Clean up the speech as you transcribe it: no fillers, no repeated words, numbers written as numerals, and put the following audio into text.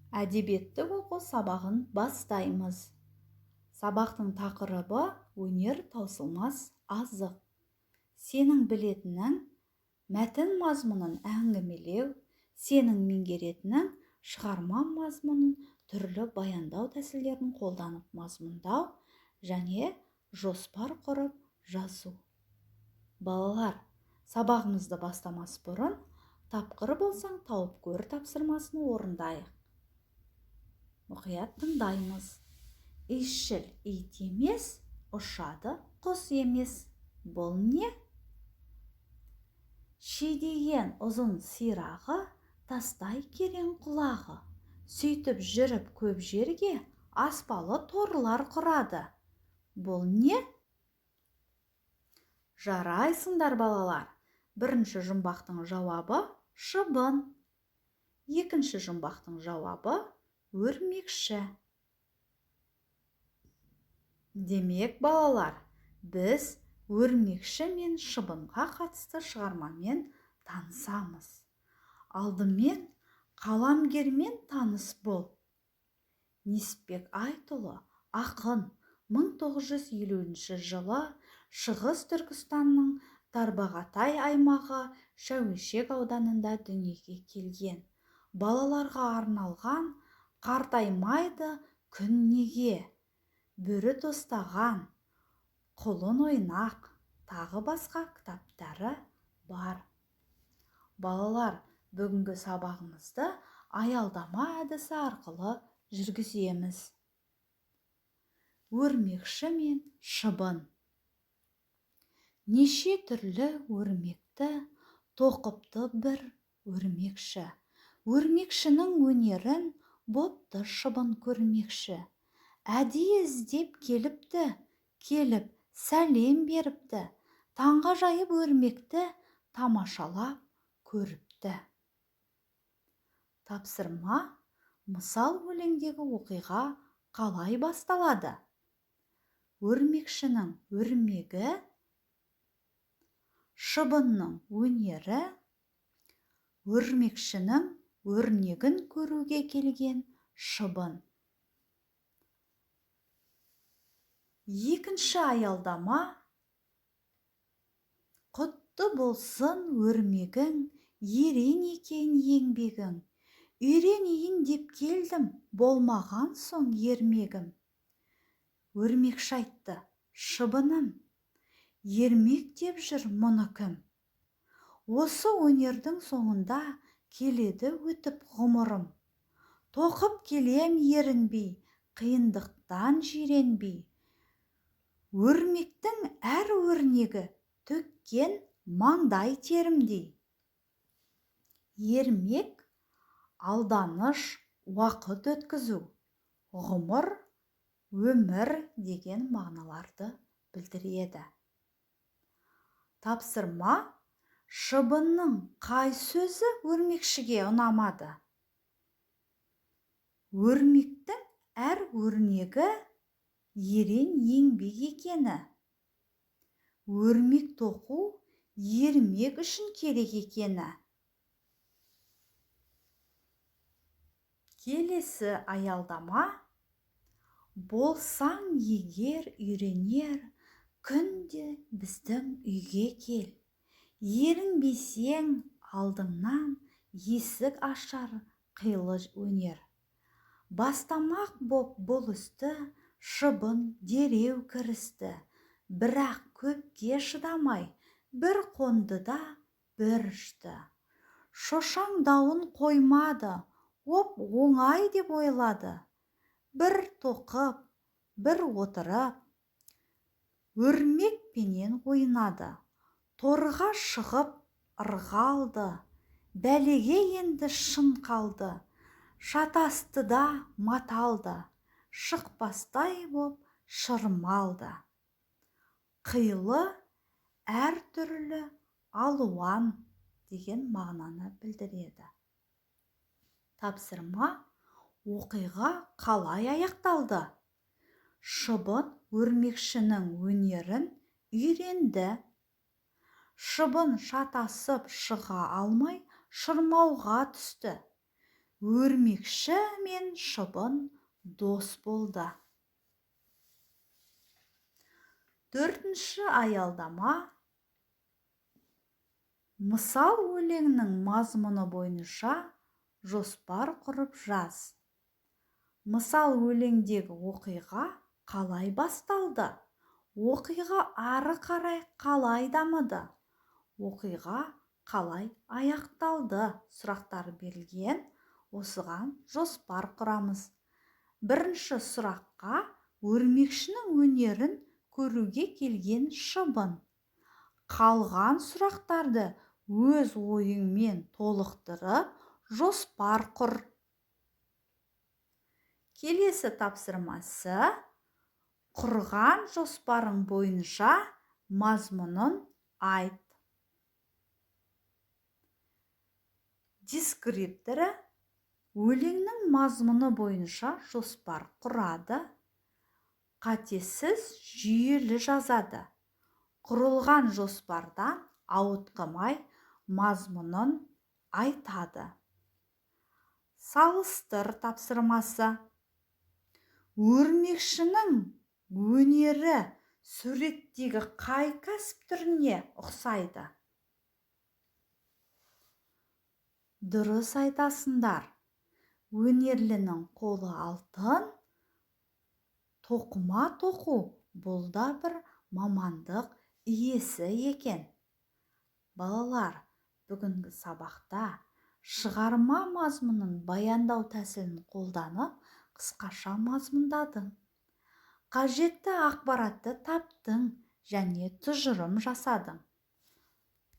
Әдебиетті оқу сабағын бастаймыз. Сабақтың тақырыбы өнер таусылмас азық. Сенің білетінің мәтін мазмұнын әңгімелеу, сенің меңгеретінің шығарма мазмұнын түрлі баяндау тәсілдерін қолданып мазмұндау және жоспар құрып жазу. Балалар, сабағымызды бастамас бұрын тапқыр болсаң тауып көр тапсырмасын орындайық. Мұқият тыңдаймыз. Иісшіл ит емес, ұшады құс емес. Бұл не? Шидеген ұзын сирағы, тастай керең құлағы. Сөйтіп жүріп көп жерге аспалы торлар құрады. Бұл не? Жарайсыңдар, балалар. Бірінші жұмбақтың жауабы шыбын. Екінші жұмбақтың жауабы өрмекші. Демек, балалар, біз өрмекші мен шыбынға қатысты шығармамен танысамыз. Алдымен қаламгермен таныс бол. Несіпбек Айтұлы ақын 1950 жылы Шығыс Түркістанның Тарбағатай аймағы Шәуешек ауданында дүниеге келген. Балаларға арналған Қартаймайды күн неге, Бөрі тостаған, Құлын ойнақ, тағы басқа кітаптары бар. Балалар, бүгінгі сабағымызды аялдама әдісі арқылы жүргіземіз. Өрмекші мен шыбын. Неше түрлі өрмекті тоқыпты бір өрмекші. Өрмекшінің өнерін бопты шыбын көрмекші. Әдейі іздеп келіпті, келіп сәлем беріпті. Таңғажайып өрмекті тамашалап көріпті. Тапсырма: мысал өлеңдегі оқиға қалай басталады? Өрмекшінің өрмегі, шыбынның өнері, өрмекшінің өрнегін көруге келген шыбын. Екінші аялдама: құтты болсын өрмегің, ерен екен еңбегің. Үйренейін деп келдім, болмаған соң ермегім. Өрмекші айтты: шыбыным, ермек деп жүр мұны кім? Осы өнердің соңында келеді өтіп ғұмырым. Тоқып келем ерінбей, қиындықтан жиренбей. Өрмектің әр өрнегі төккен маңдай терімдей. Ермек алданыш, уақыт өткізу, ғұмыр, өмір деген мағыналарды білдіреді. Тапсырма: шыбынның қай сөзі өрмекшіге ұнамады? Өрмектің әр өрнегі ерен еңбек екені. Өрмек тоқу ермек үшін керек екені. Келесі аялдама: болсаң егер үйренер, күнде біздің үйге кел. Ерінбесең алдыңнан есік ашар қилы өнер. Бастамақ боп бұл істі шыбын дереу кірісті. Бірақ көпке шыдамай бір қонды да бір ұшты. Шошаңдауын қоймады, оп оңай деп ойлады. Бір тоқып, бір отырып, өрмекпенен ойнады. Торға шығып ырғалды, бәлеге енді шын қалды. Шатасты да маталды, шықпастай боп шырмалды. Қилы, әртүрлі, алуан деген мағынаны білдіреді. Тапсырма: оқиға қалай аяқталды? Шыбын өрмекшінің өнерін үйренді. Шыбын шатасып шыға алмай шырмауға түсті. Өрмекші мен шыбын дос болды. Төртінші аялдама. Мысал өлеңнің мазмұны бойынша жоспар құрып жаз. Мысал өлеңдегі оқиға қалай басталды? Оқиға ары қарай қалай дамыды? Оқиға қалай аяқталды? Сұрақтар берілген. Осыған жоспар құрамыз. Бірінші сұраққа өрмекшінің өнерін көруге келген шыбын. Қалған сұрақтарды өз ойыңмен толықтырып, жоспар құр. Келесі тапсырмасы: құрған жоспарың бойынша мазмұнын айт. Дескрипторы өлеңнің мазмұны бойынша жоспар құрады, қатесіз жүйелі жазады. Құрылған жоспардан ауытқымай мазмұнын айтады. Салыстыр тапсырмасы. Өрмекшінің өнері суреттегі қай кәсіп түріне ұқсайды? Дұрыс айтасыңдар. Өнерлінің қолы алтын, тоқыма тоқу бұл да бір мамандық иесі екен. Балалар, бүгінгі сабақта шығарма мазмұнын баяндау тәсілін қолданып, қысқаша мазмұндадың. Қажетті ақпаратты таптың және тұжырым жасадың.